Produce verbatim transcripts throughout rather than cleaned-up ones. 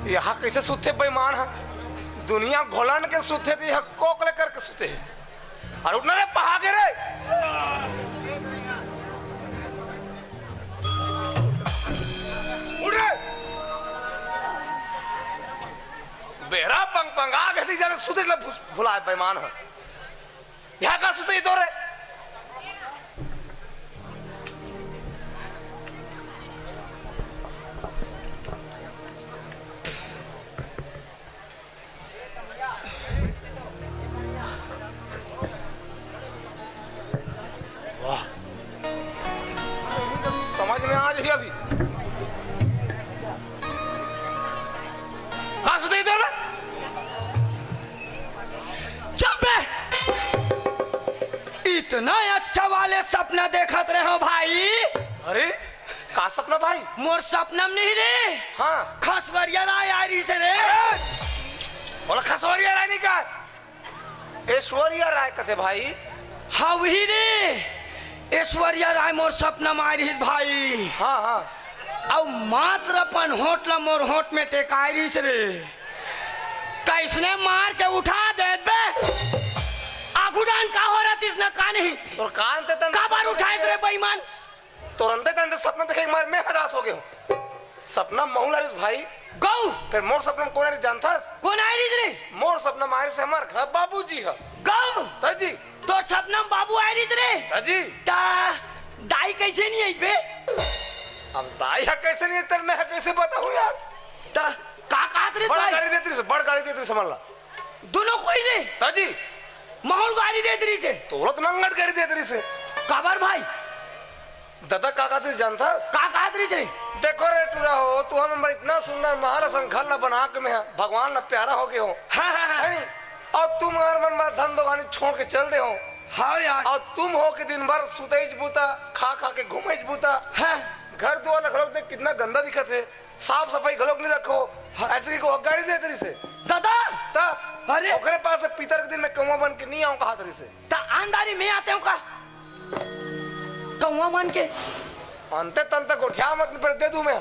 यहाँ कैसे सुते बेईमान है? दुनिया घोलन के सुते थी, यहाँ कोकले करके सुते है। अरे उठ ना रे, पहा गे रे। उठ रे। बेरा पंग पंगा के थी, जाने सुते ला भु-, भुलाए बेईमान है। यहाँ का सुते ही तो रे। वाह, समझ में आ रही अभी। का सुते ही तो रे। चुप बे। इतना अच्छा वाले सपना देखत रहे हो भाई। अरे, का सपना भाई? मोर सपना में नहीं रे। हाँ। खसवरिया राय आई रही से रे। अरे, बोला खसवरिया राय नहीं का? ऐश्वर्या राय कथे भाई। हाँ, वही रे। ऐश्वर्या राय मोर सपना में आई रही भाई। हाँ, हाँ। अउ मात्र अपन होंठ ला मोर होंठ में टेकाय रहिस रे। कइसने मार के उठा देत बे। आगू डाहन का हो रहा तिस न का नहीं। तोर कान ते तन काबर उठाइस रे बेईमान? तुरंते तन सपना देखे एक मार मैं हदास हो गए हूँ। सपना महूँ ला रहिस भाई। गऊ। फिर मोर सपना में कोन आय रहिस जानथस? कोन आय रहिस रे? मोर सपना में आय रहिस हमार घर बाबूजी ह। गऊ। त जी। तोर सपना में बाबू आय रहिस रे? त जी। त दाई कइसे नहीं आई बे? अब दाई ह कइसे नहीं आई, तेला मैं ह कइसे बताहूँ यार? त का कहत रे बड़ दाई? गारी देत रहिस, बड़ गारी देत रहिस हमन ला। दुनों कोई रे? त जी। महूँ ल गारी देत रहिस हे। तोला तो नंगट गारी देत रहिस हे। काबर भाई? ददा का कहत रहिस जानथस? का कहत रहिस रे? देखो रे टूरा हो, तुमन बर इतना सुंदर महल असन घर ला बना के मैं भगवान ला प्यारा हो गए हो। हाँ, हाँ, हाँ। है नी? अउ तुमन मन बर धंधो पानी छोड़ के चल दे हो। हाँ यार। अउ तुम हो के दिन भर सुतइच बूता, खा खा के घूमइच बूता। हाँ। घर दुआर ला घलोक देख कितना गंदा दिखत हे, साफ सफाई घलोक नहीं रखो। हाँ। अइसे कहिके गारी देत रहिस हे। ददा। त अरे। ओकरे पास से पितर के दिन मैं कौवा बन के नहीं आऊँ कहत रहिस हे। त आंधारी में आते हो का? कौवा मन के। अंते तंते गोठिया मत, पर दे दूं मैं।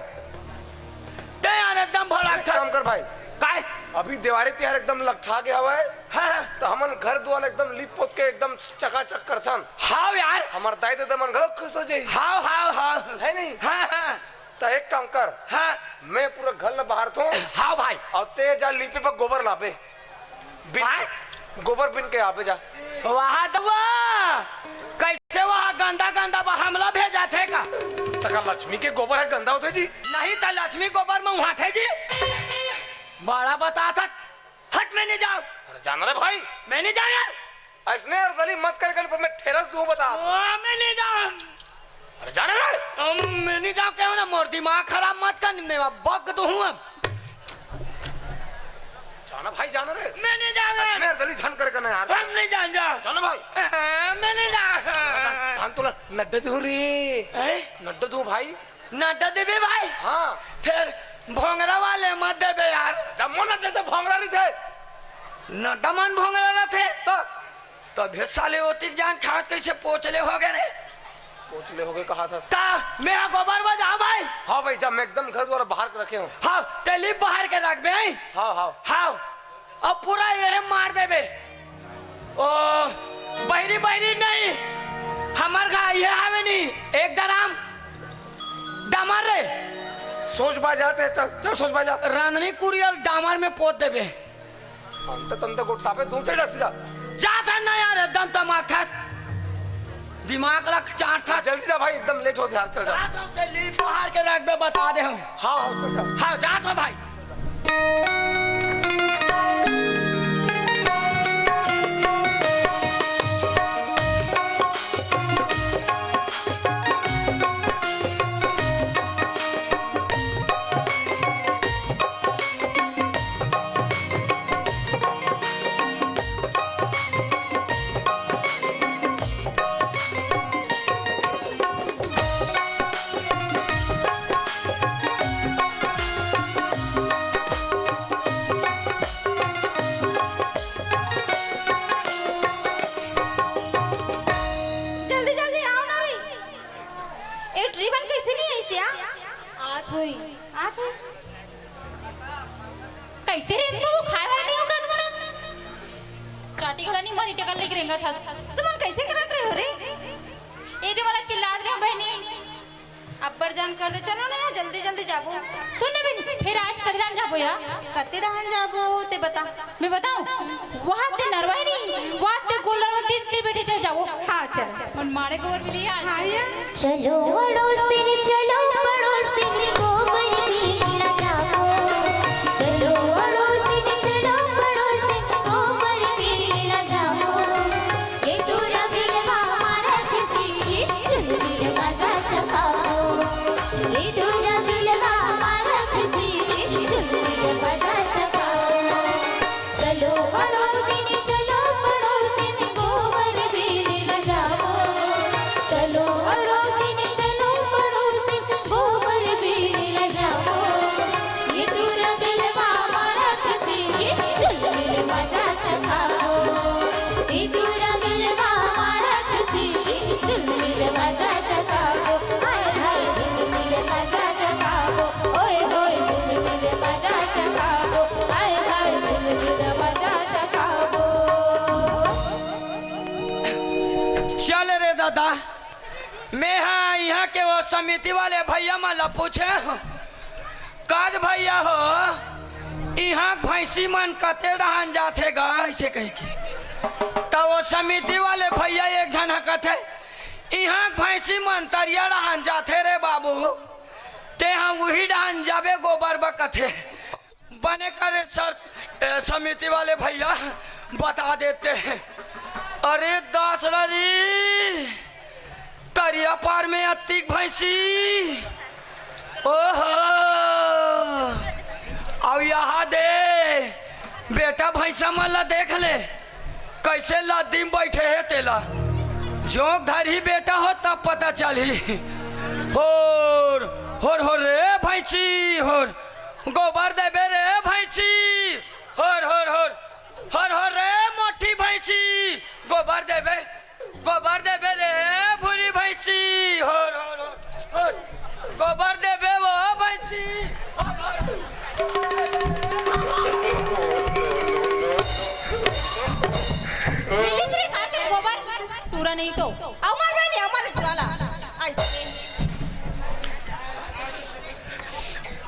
ते यार एकदम भड़क एक था। काम कर भाई। काय? अभी देवारी तिहार एकदम लकठा के हवय। हाँ, हाँ। त हमन घर दुआर एकदम लीप पोत के एकदम चकाचक करथन। हाव यार। हमर दाई ददा मन घलो खुश हो जाही। हाव, हाव, हाव। है नहीं? हाँ, हाँ। त एक काम कर। हाँ। मैं पूरा घर ल बहारथों। हाव भाई। अउ ते जा लीपे पर गोबर लाबे। बिन के। आय? गोबर बिन के आबे जा। वाह दवा, कइसे वह गंदा गंदा बा हमला भेजाथे का? त का लक्ष्मी के गोबर ह गंदा होथे जी? नहीं त लक्ष्मी गोबर में उहाथे जी। बड़ा बताथा। हट, मैं नहीं जाऊँ। अरे जाना रे भाई। मैं नहीं जाऊँ यार। अइसने अरदली मत कर, कल पर मैं ठेरस दूँ बता। ओ, मैं नहीं जाऊँ। अरे जाना रे। हम, मैं नहीं जाऊँ, कहो ना, मोर दिमाग खराब मत कर, नहीं, मैं बक दूँ हम। जाना भाई, जाना रे। मैं नहीं जाऊँ। अइसने अरदली झन कर करना यार। हम नहीं जाऊँ, जाऊँ। जाना भाई। हाँ, मैं नहीं जाऊँ। हम तोला नड्डा दूँ रे। हैं? नड्डा दूँ भाई। नड्डा देबे भाई? हाँ। फिर भोंगरा वाले मत देबे यार। जम्मो नड्डा तो भोंगरा रहिथे। नड्डा मन भोंगरा रहिथे? त? तभे साले ओतिक जान खात कइसे पोचले हो गए रे? पोचले हो गए कहा था। त मैं हा गोबर बजा भाई। हाँ भाई, जब मैं एकदम घर द्वारा बाहर के रखे हूँ। हाँ, ते लीप बाहर के रख बे। हाँ, हाँ। हाँ। अब पूरा ये मार देबे। ओ, बहिरी, बहिरी नहीं, हमर का ये हवे नहीं, एक डराम डामर रे। सोच बा जाते, चल, चल सोच बा जा। रांधनी कुरियल डामर में पोत देबे। अंत तंत गोठाबे, दूर चल जा सीधा। जाता ना यार, एकदम तमाक था, दिमाग लग चार था। जल्दी जा भाई, एकदम लेट होते यार, चल जा। जा तो जल्दी बाहर के रख बे, बता दे हम। हाँ, हाँ, चल जा। हाँ, जा तो भाई। जल्दी जल्दी आओ ना रे। ए रिबन कैसे नहीं आई सिया? आत होई। आत होई। कइसे रेंगथो? खाए वाला नइ हो का तुमन? काटी का नइ मरी तेकर लइक रेंगत हस। तुमन कइसे करत रहे हो रे? ए दे मोला चिल्लात रहे हो बहिनी। अब्बड़ जान कर दे, चलो ना यार, जल्दी जल्दी जाबो। सुन ना बिन, फेर आज कति डहन जाबो या? कति डहन जाबो, ते बता। मैं बताऊं? वहाँ ते नरवाई नहीं, वहाँ ते गोल्डन में तीन तीन बेटे चल जाबो। हाँ, चल। मन मारे गोबर मिली आज। हाँ, ये। चलो पड़ोसिन, चलो पड़ोसिन, गोबर बीने ला जाबो। चलो पड़ोसिन, चलो पड़ोसिन, गोबर बीने ला जाबो। ये टूरा बिलवा मारत सी, झिलमिल मजा चखाओ। ये टूरा बिलवा मारत सी, झिलमिल मजा चखाओ। चलो पड़ोसिन, चलो पड़ोसिन, गोबर बीने ला जाबो। चलो पड़ोसिन, चलो पड़ोसिन, गोबर बीने ला जाबो। ये टूरा बिलवा मारत सी, झिलमिल मजा चखाबो। ये टूरा बिलवा मारत सी, झिलमिल मजा चखाबो। हाय हाय झिलमिल मजा चखाबो। ओए होए झिलमिल मजा चखाबो। हाय हाय झिलमिल मजा चखाबो। चल रे दादा, मैं हा इहाँ के वो समिति वाले भइया मन ला पूछे हँव, काज भइया हो, इहाँ के भइँसी मन कते डहन जाथे गा, अइसे कहिके। त वो समिति वाले भइया एक झन ह कथे, इहाँ के भइँसी मन तरिया डहन जाथे रे बाबू। तेहा उही डहन जाबे गोबर बर कथे। बने करे सर, ए, समिति वाले भइया बता देते हैं। अरे दास रे, तरिया पार में अतिक भइँसी। ओहो, अउ यहाँ दे बेटा भइँसा मन ला देख ले। कइसे लद्दी म बइठे हे तेला। जोंक धरही बेटा हो तब पता चलही। होर, होर, होर रे भइँसी, होर। गोबर देबे रे भइँसी। होर, होर, होर। होर, होर रे मोटी भइँसी। गोबर देबे, गोबर देबे रे भूरी भइँसी। होर, होर, होर, होर। गोबर देबे वो भइँसी। होर, होर। मिलिस रे का ते गोबर? टूरा नहीं तो। अमर बहिनी, अमर टूरा ला। अइसे।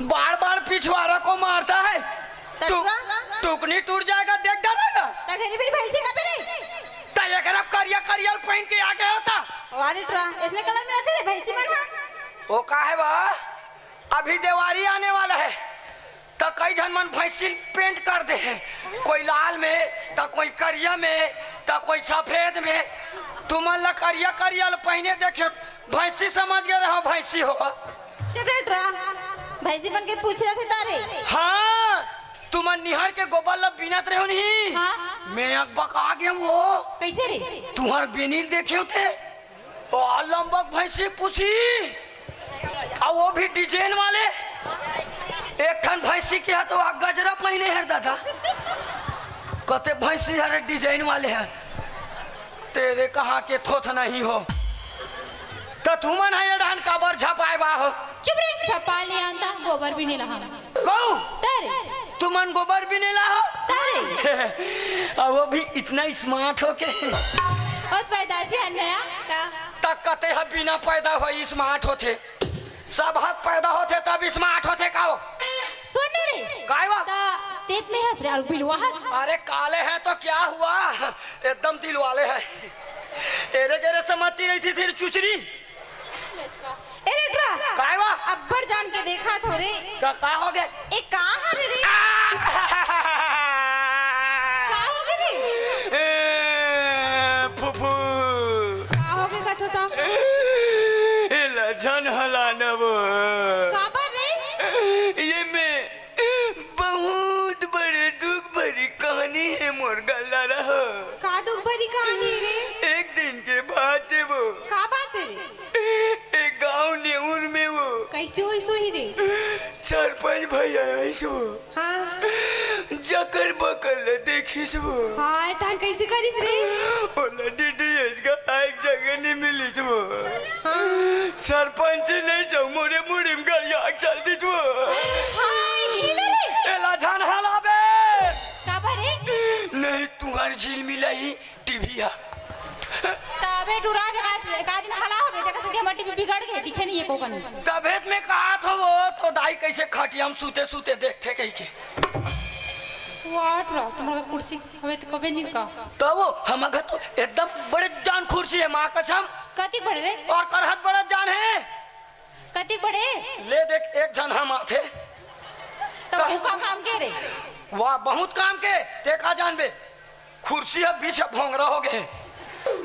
बार-बार पिछवारा को मारता है। त टुक-, टूरा? टुकनी टूट जाएगा, देख डालेगा। त घरी मेरी भइँसी का पे रे? त एकरा करिया करिया ल पहिन के आगे होता। वाह रे टूरा, अइसने कलर में रहिथे रे भइँसी मन हा। वो का हे बा? अभी देवारी आने वाला है, त कई झन मन भइँसी पेंट कर दे हे, कोई लाल में, त कोई करिया में, त कोई सफेद में। तुमन ला करिया करिया ल पहिने देखे, भइँसी समझ गे रहे हो, भइँसी हो। चुप रे टूरा, भइँसी मन के पूछ रहे थे तारे। हाँ, तुमन निहर के गोबर ल बीनत रहे हो नहीं? हाँ। मैं अकबका गे हँव। कइसे रे? तुँहर बेनी ल देखे होते। ओ, लंबक भइँसी पूछी, अउ वो भी डिजाइन वाले। एक ठन भइँसी के हा त वो गजरा पहिने हे दादा। कते भइँसी हरे डिजाइन वाले हे। तेरे कहाँ के थोथना ही हो। त तुमन हा ये डहन काबर झपाए बा हो? चुप रे, झपाल नहीं आंता, गोबर बीने ला हँव। कहूँ? तरे। तुमन गोबर बीने ला हो? तरे। अउ वो भी इतना स्मार्ट होके। बहुत पैदाशी है नया। का? त कते ह बिना पैदा होय स्मार्ट होथे। सब ह पैदा होथे तब स्मार्ट होथे का वो? सुन ना रे। काय वो? त तेत नहीं हँस रे, अउ बिलवा हँस। अरे काले हैं तो क्या हुआ? एकदम दिल वाले हैं। एरे गेरे समझती रहिथे तेरी चुचरी। ए रे टूरा। काय वा? अब्बड़ जान के देखत हो रे। का, का हो गे? ए, का हरे रे? आ! का हो गे रे? ए, फुफू। का हो गे कथो त? एला झन हला न वो। काबर रे? ये में बहुत बड़े दुख भरी कहानी हे मोर गल्ला रहा। का दुख भरी कहानी हे रे? एक दिन के बात हे वो। का बात हे रे? एक गांव नेउर में वो। कइसे होइस होही रे? सरपंच भइया आइस वो। हाँ। जकर बकर ल देखिस वो। हाँ, तहन कइसे करिस रे? ओला डीडीएच का एक जगह नहीं मिलिस वो। हाँ। सरपंच नहीं सो मोरे मुड़ी में गरिया चल दिस वो। हाँ, ये ले रे। एला झन हलाबे। झिलमिलाही टीवी ह। तभे टुरा के का, का दिन हला होगे, जेकर सेती हमर टीवी बिगड़ गे, दिखे नहीं एको कनी। तभे त मैं कहत हों, वो तो दाई कइसे खटिया म सुते सुते देखथे कहिके। वाह टुरा, तुम्हर कुर्सी हवे त कबे नहीं का। तब वो हमर घर तो एकदम बड़े जान कुर्सी हे, माँ कसम। कतिक बड़े रे? अउ करहत बड़े जान हे। कतिक बड़े? ले देख, एक झन हम आथे। तब त वो का काम के रे? वाह, बहुत काम के, ते का जानबे? कुर्सी ह बीच ह भोंगरा होगे।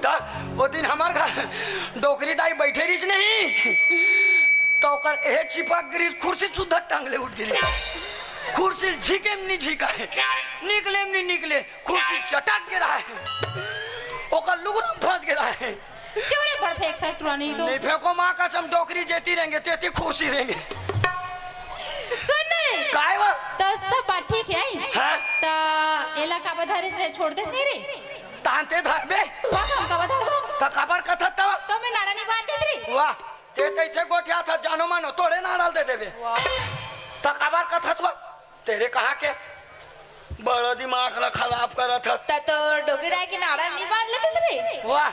त ओ दिन हमर घर डोकरी दाई बइठे रहिस नहीं, त ओकर एहे चिपक गिरिस, कुर्सी सुद्धा टंग ले उठ गिरिस। कुर्सी झिके म नी झिकाय, निकले म नी निकले, कुर्सी चटक गे रहय, ओकर लुगरा म फंस गे रहय। चुप रे, बड़ फेंकथस टुरा नहीं तो। नहीं फेंको, माँ कसम, डोकरी जेती रेंगे, तेती खुशी रेंगे। सुन ना रे। काय बा? त सब बात ठीक हे, आई? हाँ? त एला काबर धरे से छोड़ देस नहीं रे? तांते धरबे। वाह, हम काबर धरबो? त काबर कथस तब? त मैं नाड़ा नहीं बांध देस रे। वाह, ते तइसे गोठियाथस, जानो मानो, तोड़े नाड़ा ल दे देबे। वाह। त काबर कथस बा? तेरे कहाँ के? बड़ा दिमाग ला खराब करत हस। त तो डोकरी दाई के नाड़ा ल नहीं बांध लेतेस रे? वाह,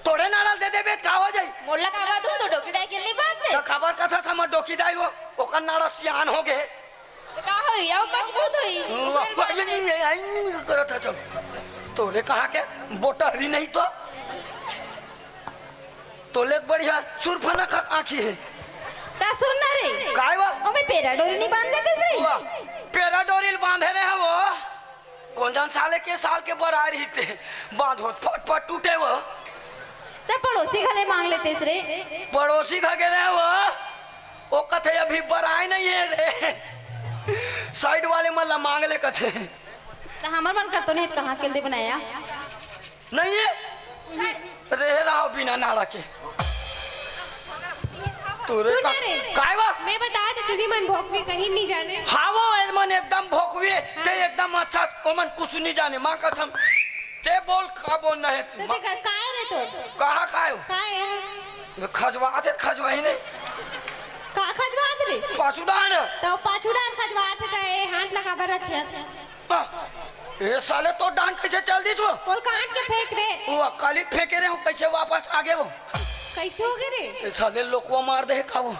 तोड़े नाड़ा ल दे देबे त का हो जाही? मोला का बात हो, तो डोकरी दाई के नहीं बांध दे। त काबर कथस हमर डोकरी दाई वो, ओकर नाड़ा सियान होगे। त का होही, अउ मजबूत होही। वाह, ओकर बांध दे। नहीं, आई नहीं करत हस। तोरे कहाँ के बोटहरी नहीं तो। तोले बढ़िया सुरफना का आँखी हे। त सुन ना रे। काय बा? ओमे पेरा डोरी नहीं बांध देतेस रे? वाह, पेरा डोरी ल बांधे रहे वो। कोन जान साले के साल के बराए रहिते, बांधोत फट फट टूटे वो। त पड़ोसी घरे मांग लेतेस रे। पड़ोसी घर गे रहे वो, वो कथे अभी बराए नहीं हे रे। साइड वाले मन ला मांग ले कथे। त हमर मन करतो नहीं, कहाँ के दे बनाया? नहीं हे? रेहे रहो बिना नाड़ा के। तोरे सुन का, ना रे। काय बा? मैं बता दे, तुही मन भोकवी कहीं नहीं जाने। हाँ वो, ए मन एकदम भोकवी हे, ते एकदम अच्छा, ओमन कुछ नहीं जाने, माँ कसम। ते बोल, का बोलना हे? तो ते का-, काय रे तो? कहाँ काय हो? काय हे? खजवात हे, खजवाही नहीं। का खजवात रे? पाछू डाहन। तो पाछू डाहन खजवात हे, त ए हाथ ला काबर रखियस? हाँ। ए साले, तोर डाहन कइसे चल दिस वो? ओला काट के फेंक रे। वो काली फेंके रहे हो, कइसे वापस आगे वो? कइसे होगे रे? ए साले, लोकवा मार दे का वो?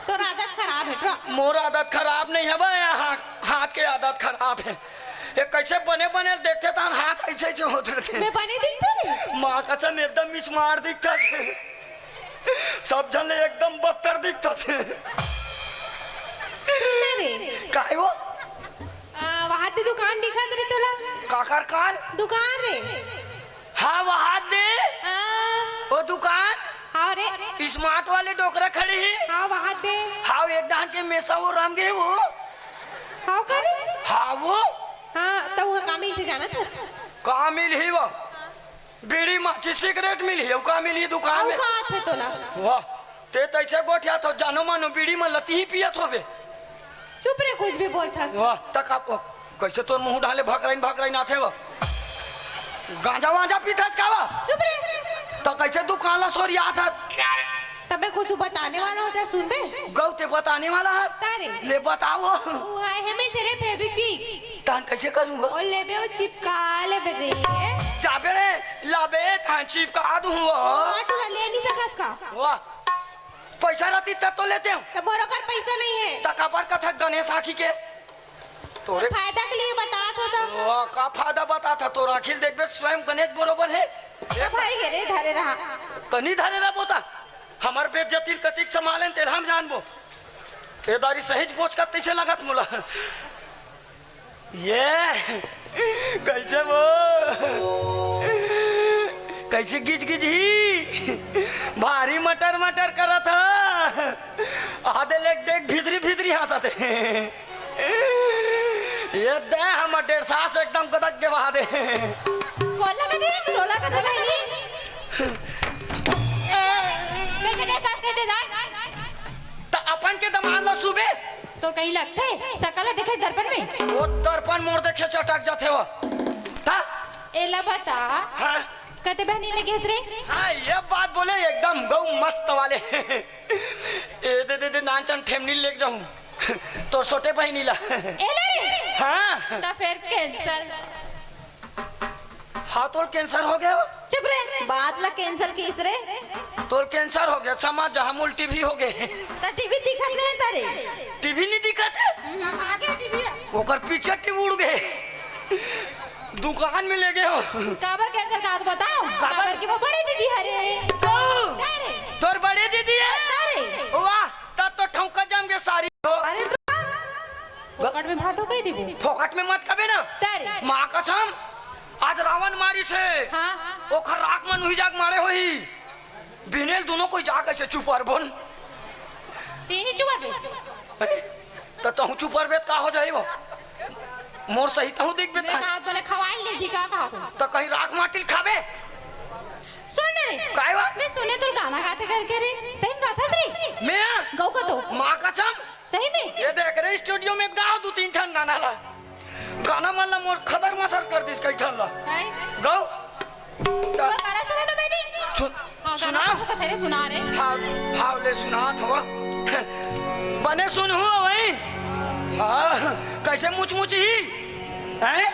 तोर आदत खराब हे, ट्रक। मोर आदत खराब नहीं हे बे, हाथ, हाथ के आदत खराब हे। ए कइसे बने बने देखथे तहन हाथ अइसे अइसे होत रहिथे। मैं बने दिखथों रे? माँ कसम, एकदम मिस मार दिखथस। सब झन ले एकदम बदतर दिखथस। सुन ना रे। काय वो? आ, वहाँ ते दुकान दिखत रे तोला? काकर कान? दुकान रे। हाँ, वहाँ दे। हाँ। वो दुकान? हाँ रे। स्मार्ट वाले डोकरा खड़े हे। हाँ, वहाँ दे। हाँ, एक डाहन के मेसा वो राम गे वो। हाँ, का रे? हाँ, वो। हाँ, त उहाँ का मिलथे जानत हस? का मिलही वो? बीड़ी, माचिस, सिगरेट मिलही, अउ का मिलही दुकान अउ में? का आथे तोला? वाह, ते तइसे गोठियाथस, जानो मानो बीड़ी म लतिही पियत होबे। चुप रे, कुछ भी बोलथस। वाह, त का, कइसे तोर मुँह डाले भकराइन भकराइन आथे वो? गांजा वांजा पीथस का वो? चुप रे। त कइसे दुकान ला सोरियाथस? तबे कुछ बताने वाला होता, सुनबे? गौ ते बताने वाला हस? का रे? ले बताओ। उ हाय, हे में तेरे फेविक्विक। तहन कइसे करूँगा? ओ लेबे, ओ चिपका लेबे रे। जाबे रे, लाबे, तहन चिपका दूँ वो। आ, तू ले नहीं सकस का? वाह, पइसा रहती तब तो लेते हँव। त मोर कर पइसा नहीं हे। त काबर कथस गणेश आँखी के? तोरे फायदा के लिए बतात हों त। वाह, का फायदा बतात हस? तोर आँखी ल देखबे, स्वयं गणेश बरोबर हे। त भाई गे रे, धरे रहा। त नहीं धरे रहबो त हमर बेइज्जती ल कतिक संभालेन, तेला हम जानबो। ए दारी सहीच बोचकत तइसे लगत मोला। ये कइसे वो, कइसे गिजगिजही, भारी मटर मटर करत हे। आदे ले देख, भितरी भितरी हाँसत हे। ये दे हमर डेढ़ सास एकदम गदक के बहा दे। कोला का दे, कोला का दे बहिनी। मैं कटे सास कह दे जाए। त अपन के दमाद ला सुबे। तोर कहीं लगथे? सकल ला देखे दर्पण में? वो दर्पण मोर देखे चटक जाथे वो। त? एला बता। हाँ। कते बहनी ले गेस रे? हाँ, ये बात बोले एकदम गौ मस्त वाले। ए, दे, दे, दे, नानचन ठेमनी लेके जाहूँ। तोर छोटे बहिनी ला। एला रे? हाँ। त फेर cancel। हाँ, तोर कैंसर हो गया। चुप रे, बात ला कैंसिल किस रे। तोर कैंसर हो गया, समझ जा, हमूल टीबी हो गए। त टीबी दिखत नहीं तारे। टीबी नहीं दिखत है? आगे टीबी है। ओकर पीछे टीबी उड़ गए। दुकान में ले गए हो। काबर कैंसिल का तो बताओ। काबर? काबर की वो बड़े दीदी हरे। ओ, अरे। तोर बड़े दीदी है? अरे। वाह, तब तो ठौका जम के सारी हो। अरे, फोकट में भाटो कह देबो। फोकट में मत कबे ना। तारे। माँ कसम, आज रावण मारी से। हाँ। ओखर राख मन हुई जाग मारे होही। बिनेल दोनों कोई जा कैसे चुपर बोल। तेनी चुपर बे। अरे, त तहूँ चुपर बेत का हो जाई वो? मोर सही तहूँ देख मैं बेत। कहा बने खवाए ले जी का कहा को। त कहीं राख माटिल खाबे? सुन रे। काय बा? मैं सुने तो गाना गाते करके रे। सही में गाथा रे। मैं? गौ का तो। माँ कसम। सही में? ये देख रे, स्टूडियो में गाओ दो तीन ठन गाना ला। गाना मन ला मोर खदर मसर कर दिस कई ठन ला। हैं? गाओ। तोर गाना सुनो ना मैंने। सुन, हाँ, गाना सुना? सुनो तो तेरे सुना रे। हाँ, हाँ, ले सुना थो। बने सुन हुआ वही। हाँ, कैसे मुचमुच ही? हैं?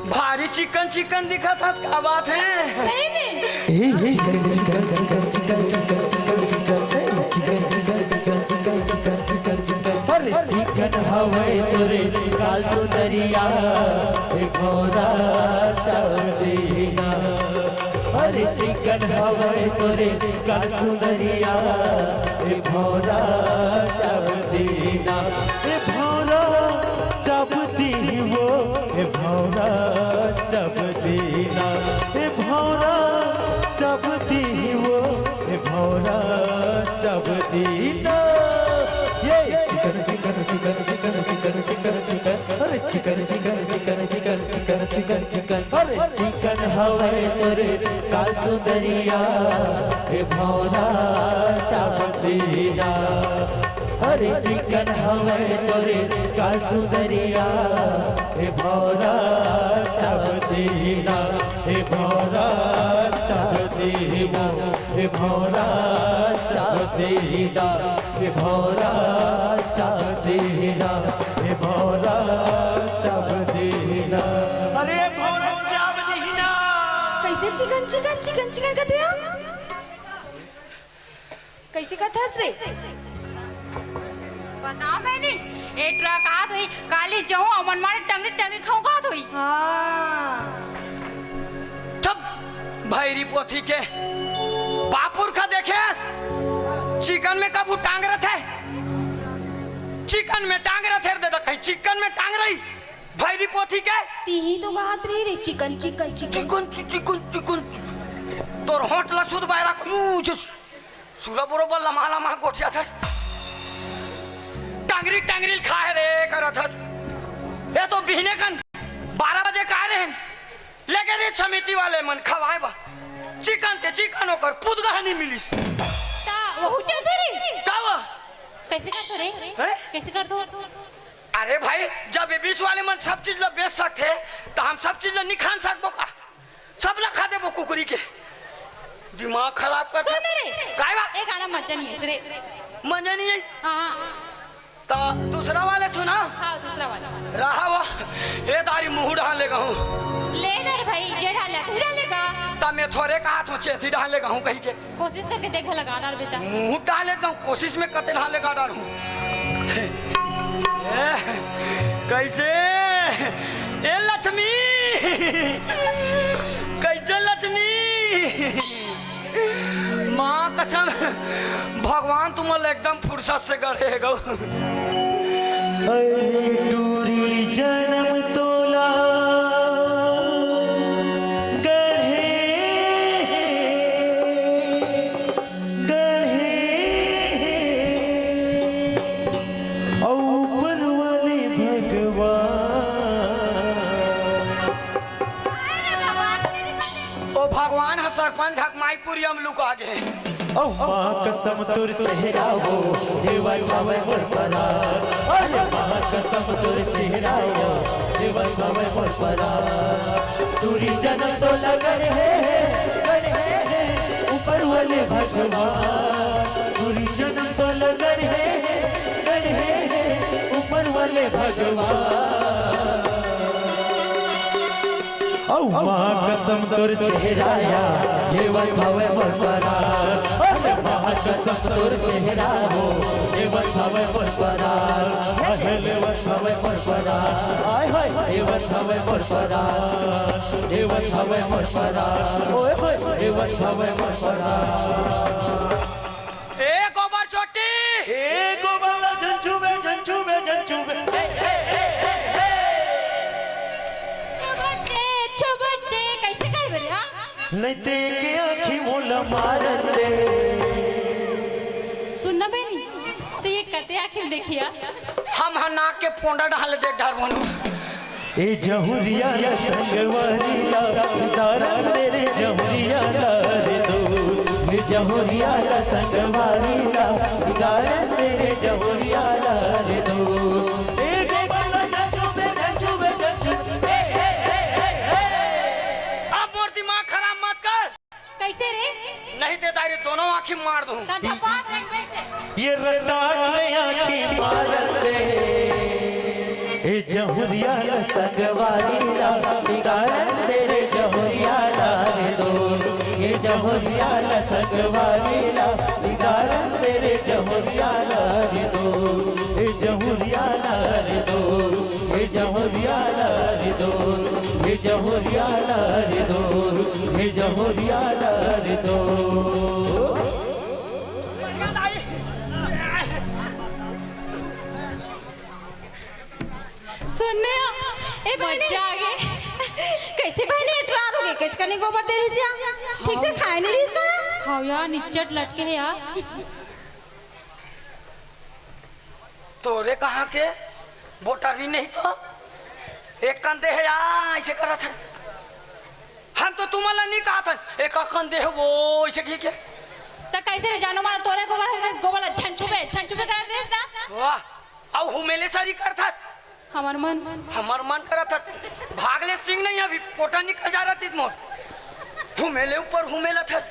भारी चिकन चिकन दिखत हस, का बात है? सही में? ए, chicken, chicken, chicken, chicken, chicken, chicken, chicken, ए, chicken, chicken, chicken, chicken, chicken, chicken, chicken. अरे चिकन हवै तोरे काल सुंदरिया, ए भौरा चौदीना। अरे चिकन हवै तोरे काल सुंदरिया, ए भौरा चौदीना। ए भौरा चाबती वो, ए भौरा चाबती ना, ए भौरा चाबती वो, ए भौरा चाबती ना। ये चिकन, चिकन, चिकन, अरे chicken, chicken, chicken, chicken, chicken, chicken, chicken, chicken. अरे चिकन हवै तोरे काल सुंदरिया, ए भौरा चाबती ना। अरे चिकन हवै तोरे काल सुंदरिया, ए भौरा चाबती ना, ए भौरा चाबती ना, ए भौरा चाबती ना, ए भौरा चाबती ना, ए भौरा चाबती ना। अरे भौरा चाबती ना। कैसे चिकन, चिकन, चिकन, चिकन करते हो? कैसे कथस रे? बता मैंने, ए ट्रक आत होई, काली जहूं अमन मारे टंगरी टंगरी खाऊं कहत होई। हाँ। तब भैरी पोथी के बापुर का देखेस, चिकन में कब टांग रथे, चिकन में टांग रथे रे, दे कहीं चिकन में टांग रही, भैरी पोथी के। तीही तो बात रही रे, chicken, chicken, chicken. Chicken, chicken, chicken. तोर होंठ ला सुध बायरा को, यू, जो सूरा बरोबर लम्हा लम्हा गोठियाथस। टंगरी टंगरी खाए रे करथस। ए तो बिहने कन बारह बजे का रहे, लेके रे समिति वाले मन खवाए बा। चिकन ते चिकन ओकर पुदगहनी मिलिस। ता वहू चलते रे? का वो? कैसे करते रे? हैं? कैसे करते? अरे भाई, जब ये बीस वाले मन सब चीज ला बेच सकते, तो हम सब चीज ला नहीं खान सकबो का? सब ला खा देबो कुकरी के। दिमाग खराब कर सुन रे। काय बा? ए गाना मजा नहीं है रे। मजा नहीं है। हाँ। तो दूसरा वाले सुना। हाँ, दूसरा वाला। रहा वो। ए दारी मुंह डाल लेगा हूँ। ले ना रे भाई, जे डाल ले, तू डालेगा। तब मैं थोड़े कहा था, चेथी डाल लेगा हूँ कहीं के। कोशिश करके देख लगा डाल बेटा। मुंह डाल लेता हूँ, कोशिश में कते डाल लेगा डाल हूँ। ए, कैसे? ए लक्ष्मी, कैसे लक्ष्मी? माँ कसम, भगवान तुमन ला एकदम फुर्सत से गढ़े हे गौ। अरे टूरी जनम तोला गढ़े, गढ़े, अउ ऊपर वाले भगवान। ओ भगवान ह सरपंच घक माईपुरी म लुका गे। ओ माँ कसम तोर चेहरा वो, हे वैभव मोर परान। अरे माँ कसम तोर चेहरा वो, हे वैभव मोर परान। टूरी जनम तोला गढ़े हे, गढ़े हे, ऊपर वाले भगवान। टूरी जनम तोला गढ़े हे, गढ़े हे, ऊपर वाले भगवान। ओ माँ कसम तोर चेहरा या, लेवत हवे मोर परान। अरे माँ कसम तोर चेहरा हो, लेवत हवे मोर परान। अरे लेवत हवे मोर परान। आय हाय। लेवत हवे मोर परान। लेवत हवे मोर परान। ओए होए। लेवत हवे मोर परान। ए गोबर चोटी। ए गोबर ला झन छूबे, झन छूबे, झन छूबे। ए, ए, ए, ए, ए। छुबट्टे, छुबट्टे, कैसे कर बरिया? नहीं ते के आँखी मोला मारत दे। सुन ना बहनी, ते ये कते आँखी देखिया। हम हा नाक के पोंडा डाल दे डर बनो। ए जहुरिया ला संगवारी ला, दारा तेरे जहुरिया ला रे दो। ए जहुरिया ला संगवारी ला, दारा तेरे जहुरिया ला रे दो। ए गोबर ला झन छूबे, झन छूबे, झन छूबे। ए, ए, ए, ए, ए। अब मोर दिमाग खराब मत कर। कैसे रे? नहीं ते तारी दोनों आँखी मार दूँ। त झपाट रे बैठ से। ये रटाक ले आँखी मारत दे। ए जहुरिया ला संगवारी ला, बिगाड़न दे रे जहुरिया ला रे दो। ए जहुरिया ला संगवारी ला, बिगाड़न दे रे जहुरिया ला रे दो। ए जहुरिया ला रे दो। ए जहुरिया ला रे दो। ए जहुरिया ला रे दो। ए जहुरिया ला रे दो। सुन ने, ए बहनी। मजा आ गे। कैसे बहनी, एटरार हो गे? कचकनी गोबर दे रहिस या? ठीक से खाए नहीं रहिस का? हाँ यार, निच्चट लटके हे यार। तोरे कहाँ के बोटरी नहीं तो एक कन दे हे या, ऐसे करत हे। हम तो तुमन ला नहीं कहत हन, एक कन दे हे वो ऐसे की के। त कैसे रे जानो मारा, तोरे गोबर हे, गोबर ला छन छुपे, छन छुपे करत रहिस ना। वाह, अउ हुमेले सरी करथस। हमर मन। हमर मन करत हस। भाग ले सिंह नहीं, अभी पोटा निकल जा रहा मोर। हुमेले ऊपर हुमेलत हस।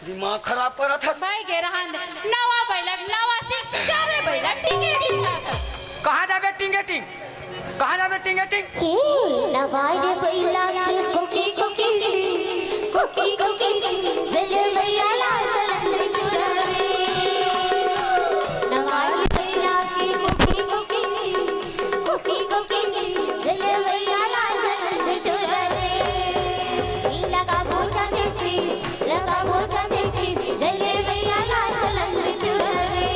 दिमाग खराब करत हस। भाई गे रहन दे। नवा बैलक, नवा सिंह, चारे बैलक, टिंगे टिंग करत हस। कहाँ जाबे टिंगे टिंग? कहाँ जाबे टिंगे टिंग? हे, नवारे बैला के कोकी कोकी सी, कोकी कोकी सी, जलवैया ला जलंद टुरावे। नवारे बैला के कोकी कोकी सी, कोकी कोकी सी, जलवैया ला जलंद टुरावे। ई लगाबो त देखी, लगाबो त देखी, जलवैया ला जलंद टुरावे।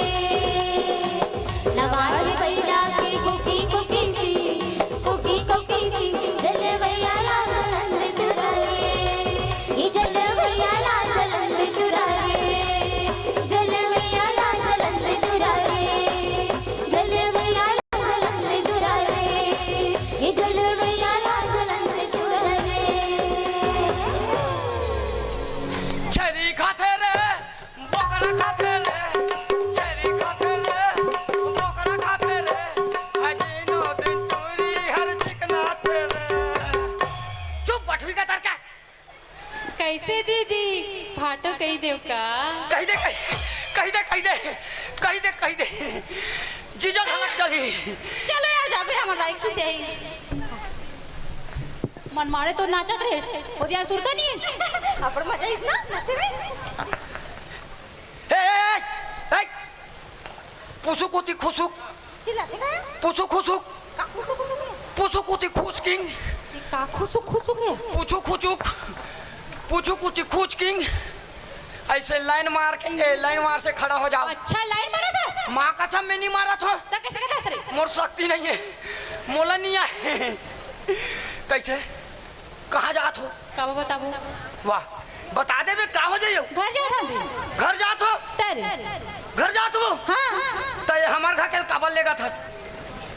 नवारे बैला के कोकी कोकी सी, कोकी कोकी सी, जलवैया ला जलंद टुरावे। ये जलवैया ला जलंद टुरावे। जलवैया ला जलंद टुरावे। जलवैया ला जलंद टुरावे। ये जलवैया ला जलंद टुरावे। छेरी खाथे रे, बोकरा खाथे रे, छेरी खाथे रे, बोकरा खाथे रे, हजीनो दिन टूरी हर चिकनाथे रे। चुप, बठवी का तरका। कैसे दीदी, भाटो कही देव का? कही दे, कही, कही दे, कही दे, कही दे, कही दे। जीजा धनक चली। चलो यार, जाबे हमर लायक से ही। मन मारे तो नाचत रहे, ओदिया सुरता नहीं है। अपन मजा इस ना नाचे में। ए, ए, ए, ए, पुसुक उती खुसुक। चिल्लाथे का? पुसुक खुसुक। का खुसुक खुसुक है? पुसुक उती खुसकिंग। ये का खुसुक खुसुक है? पुसुक खुसुक। पुसुक उती खुसकिंग। ऐसे लाइन मार के, ए, लाइन मार से खड़ा हो जाओ। अच्छा, लाइन मारा था? माँ कसम मैं नहीं मारा था। तो कैसे कहता था रे? मोर शक्ति नहीं है, मोला नहीं आए। कैसे? कहाँ जात हो? काबर बताबो? वाह, बता देबे, का हो जाइयो? घर जात हन रे। घर जात हो? तर। घर जात हो? हाँ। त ये हमर घर के काबर लेगत हस?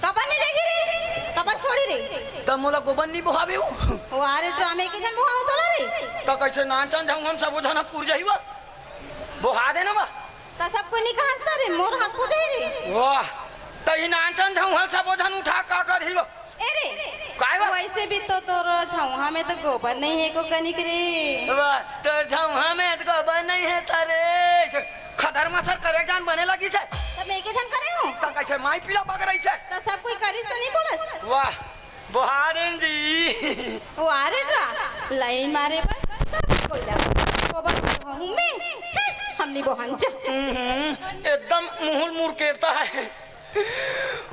काबर नहीं लेगी रे? काबर छोड़ी रे? त मोला गोबर नहीं बोहाबे हो? वाह रे, ड्रामे के जन बोहाऊं तोला रे। त कैसे नानचन जाऊं हम सबो झन पुर जाही वा? बोहा दे ना वा। त सब कोई नहीं कहस त रे, मोर हाथ पुर जाही रे। वाह, त ही नानचन जाऊं हम सबो झन उठा का करही वा? ए रे, काय बा? वैसे भी तो तोर झौहा में तो गोबर नहीं है को कनिक रे। वाह, तोर झौहा में तो गोबर नहीं है तारे। खदर मसर करे जान बने लगी से। तब मैं के झन करे हूँ। त कैसे माई पीला पकड़ाई से? त सब कोई करिस तो नहीं बोलस। वाह, बोहारेन जी। वारे रा, लाइन मारे बर, कोइला, गोबर हूँ मैं, हमनी बोहन जा। हम्म, एकदम मुहुल मुड़ केरता है।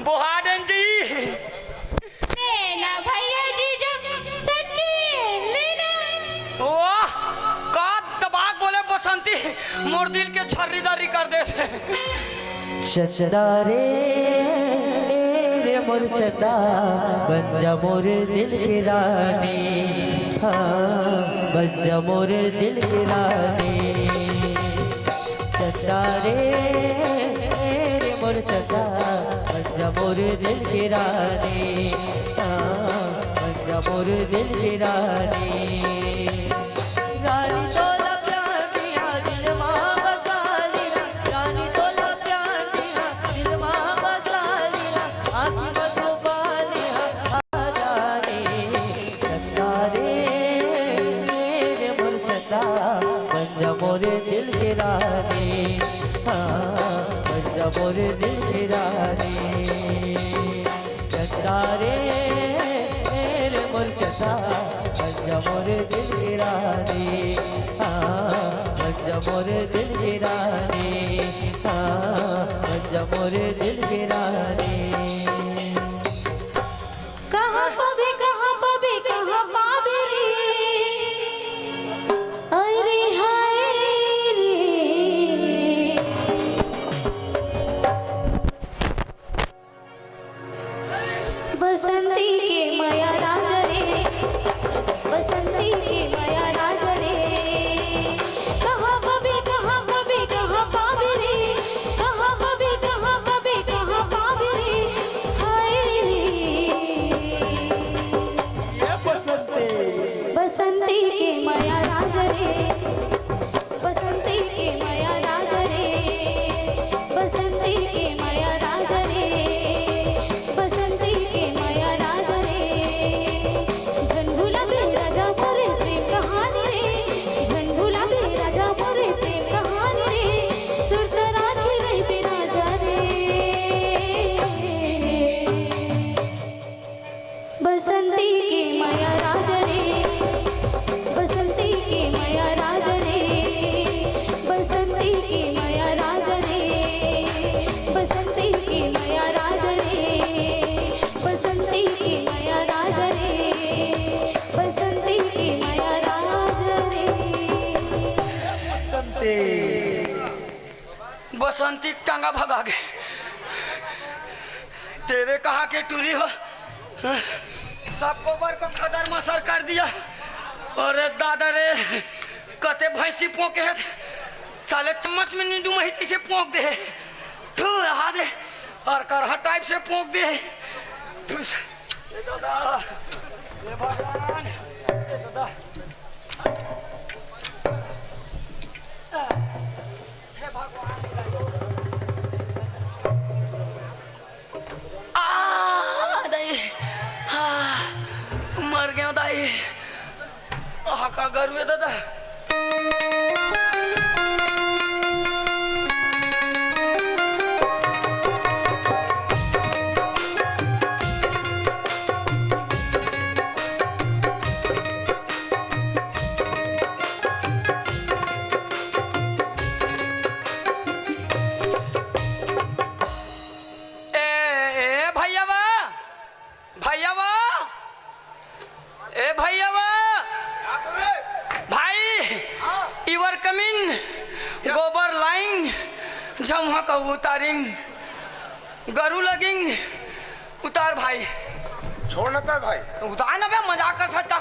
बोहारेन जी। लेना भैया जीजा, सखी, लेना। वाह, का दबाक बोले बसंती, मोर दिल के छर्री दर्री कर देस। चंदा रे, रे मोर चंदा, बन जा मोर दिल के रानी, हाँ, बन जा मोर दिल के रानी। चंदा रे, रे मोर चंदा, बन जा मोर दिल के रानी, हाँ, बन जा मोर दिल के रानी। रानी तोला प्यार दिया, दिल मा बसा लिया, रानी तोला प्यार दिया, दिल मा बसा लिया, आँखी मा छुपा लिया, आ रानी। चंदा रे, रे मोर चंदा, बन जा मोर दिल के रानी, हाँ, बन जा मोर दिल के रानी। चंदा रे, रे मोर चंदा, बन जा मोर दिल के रानी, हाँ, बन जा मोर दिल के रानी, हाँ, बन जा मोर दिल के रानी। कहाँ पाबे, कहाँ पाबे, कहाँ पाबे रे? अरे हाय रे। बसंती के मया राज रे, बसंती के मया राज रे। कहाँ पाबे, कहाँ पाबे, कहाँ पाबे रे? कहाँ पाबे, कहाँ पाबे, कहाँ पाबे रे? हाय रे। ये बसंती। बसंती के मया राज रे, बसंती के मया राज रे, बसंती के मया राज रे, बसंती के मया राज रे। झन भुलाबे राजा मोरे प्रेम कहानी रे, झन भुलाबे राजा मोरे प्रेम कहानी रे, सुरता राखे रहिबे राजा रे। बसंती के मया राज रे, बसंती के मया राज रे, बसंती के मया राज रे, बसंती के मया राज रे, बसंती के मया राज रे, बसंती के मया राज रे। बसंती। बसंती के टांगा भगा गे। तेरे कहाँ के टूरी हो? सब गोबर को खदर मसर कर दिया। अरे दादा रे, कते भैंसी पोंके हे, साले चम्मच में नींदू मही तैसे पोंक दे। थू, रहा दे, और करहा टाइप से पोंक दे। थू, ए दादा, ए भगवान, ए दादा। हे भगवान। आ, दाई। आ, मर गयो दाई। आ, का गरु हे दादा। ए, ए, भैयावा, भैयावा, ए भैयावा, भाई, you are coming, गोबर लाइंग, जम्हा का उतारिंग, गरु लगिंग, उतार भाई। छोड़ ना उतार भाई। उतार ना बे, मजाक करत हस का?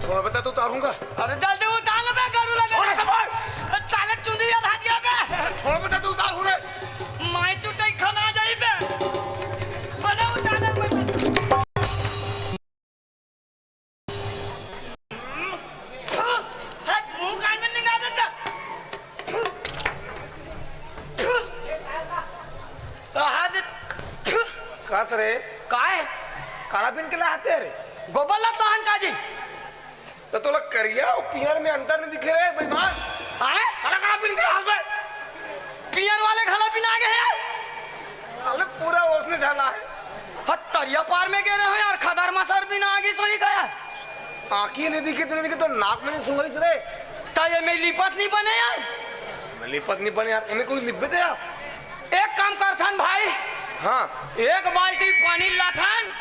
छोड़ बता तो उतारूंगा। अरे जल्दी उतार ना बे, गरु लगिंग। छोड़ ना भाई। साले चुंदी याद हट गया बे। छोड़ बता तो उतारूंगा। माई चुटाई खाना आ जाई बे। बना उतार ना बे। हट, मुंह कान में निकाल देता। हाथ। का सरे? काय? काला पिन के ला हाथे रे? गोबर ला तहन का जी? तो तोला करिया अउ पियर में अंतर नहीं दिखे रे बेईमान? आए? काला काला पिन के ला हाथ में। पियर वाले घला पिना गे हे यार। अरे पूरा ओसने झाला हे। हत्ता ये पार में गे रहे हो यार, खदर मसर भी ना आगी सोई गया। आँखी नहीं दिखी, तेने दिखी तो नाक में नहीं सुंगलिस रे। त ये में लिपत नहीं बने यार। में लिपत नहीं बने यार, इन्हें कोई लिपे दे यार। एक काम करथन भाई। हाँ। एक बाल्टी पानी लाथन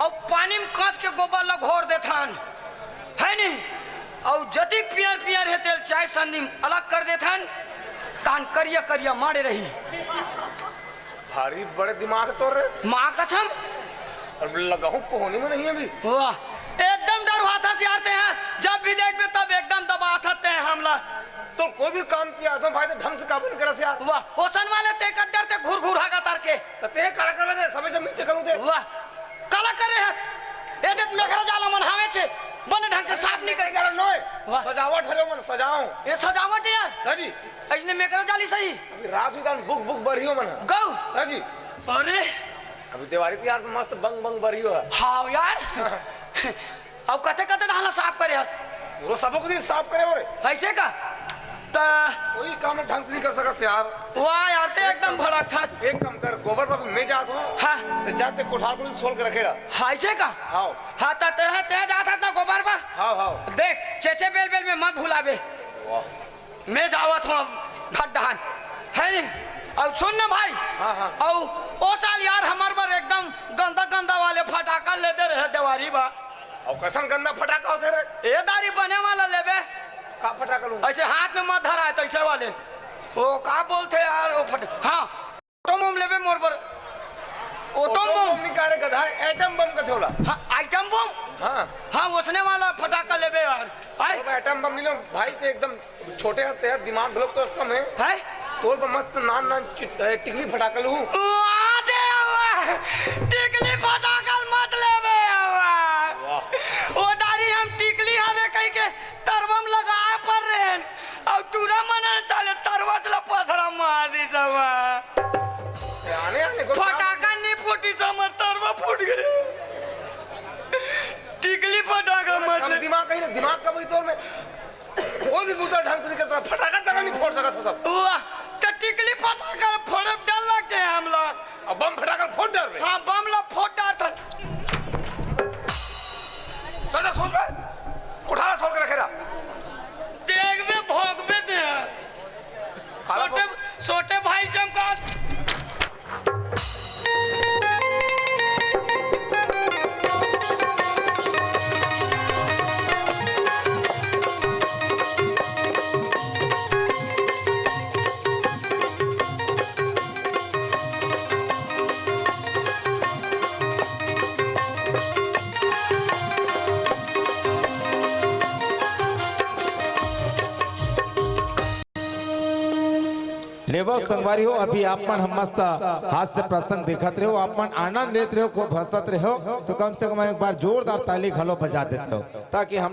अउ पानी में कस के गोबर ला घोर देथन, है नहीं? अउ जतिक पियर पियर हे तेल चाय संदी में अलग कर देथन, तान करिया करिया माड़े रही। भारी बड़े दिमाग तोर रे। माँ कसम। अब लगहूँ पोहनी में नहीं अभी। वाह, एकदम डर हुआ था सियारते हैं, जब भी देखबे तब एकदम दबात हते हैं हमला। तो कोई भी काम किया तो भाई तो ढंग से काबू नहीं करस यार। वाह, ओसन वाले ते कड्डर ते घुर घुर हागा तार के। तो ते काला करवे दे, सबे जमीन से करूँ ते। वाह, काला करे हस। ए देख मेघरा जाला मन हावे छे, बने ढंग के साफ नहीं कर। यार नोय, वाह। सजावट हरे मन, सजाओ। ये सजावट है यार। हाँ जी। ऐसने मेघरा जाली सही। अभी रात हुई तान बुक बुक बढ़ियो मन। गौ। हाँ जी। अरे। अभी देवारी तिहार पे मस्त बंग बंग बढ़ियो है। हाँ यार। अब कते कते डाला साफ करे हस? वो सबो के दिन साफ करे हो रे। ऐसे का? त कोई काम ढंग से नहीं कर सकस यार। वाह यार, ते एकदम भड़क था। एक काम कर, गोबर बाबू मैं जात हूँ। हाँ। तो जाते कोठार को सोल के रखेगा। हाँ, ऐसे का? हाँ। हाँ, त ते, ते जात हस ना गोबर बा? हाँ, हाँ। देख, चेचे बेल बेल में मत भुलाबे। वाह। मैं जावत हूँ अब घर डहान, है नहीं? अउ सुन ना भाई। हाँ, हाँ। अउ ओ साल यार हमर बर एकदम गंदा गंदा वाले फटाका ले दे रहे देवारी बा। अउ कैसन गंदा फटाका होते रे? ए दारी बने वाला लेबे। का फटाका लूँ? ऐसे हाथ में मत धराए तैसे वाले। ओ का बोलते यार, ओ फट-, हाँ। एटम बम लेबे मोर बर। Atom atom bomb. बम निकाले गधा, एटम बम कथे होला। हाँ, आइटम बम। हाँ। हाँ, ओसने वाला फटाका लेबे यार। आय। तोर बर एटम बम मिलो भाई, ते एकदम छोटे हते यार, दिमाग घलोक तो कम है। हैं? तोर बर मस्त नान नान चिट-, ए, टिकली फटाका लूँ। वाह दे वाह, टिकली फटाका मत लेबे वाह। वाह। ओ दारी हम टिकली हवे कहि के तरवम लगाए पर रहेन। अउ टूरा मन साले तरवा चला पथरा मार दी समा। आने, आने, कोई काम फटाका नहीं फूटी समा, तरवा फूट गए। टिकली फटाका मत हम ले। दिमाग कहीं ना, दिमाग का वही तोर में। कोई भी बूता ढंग से नहीं कर सकता, फटाका तक नहीं फोड़ सकता सब। वाह, तो टिकली फटाका फोड़े डर लगते हैं हमला। अब बम फटाका फोड़ डर में। हाँ, बम ला फोड़ डार था। दादा सोच बे, उठाला सोच के रखे रहा। देखबे, भोंकबे दे। काला छोटे, सोच। छोटे भाई चमका। लेवो संगवारी हो, अभी आप मन हम मस्त हास्य प्रसंग देखत रहो, आप मन आनंद लेत रहो, खूब हंसत रहो, तो कम से कम एक बार जोरदार ताली घलो बजा देते हो, ताकि हम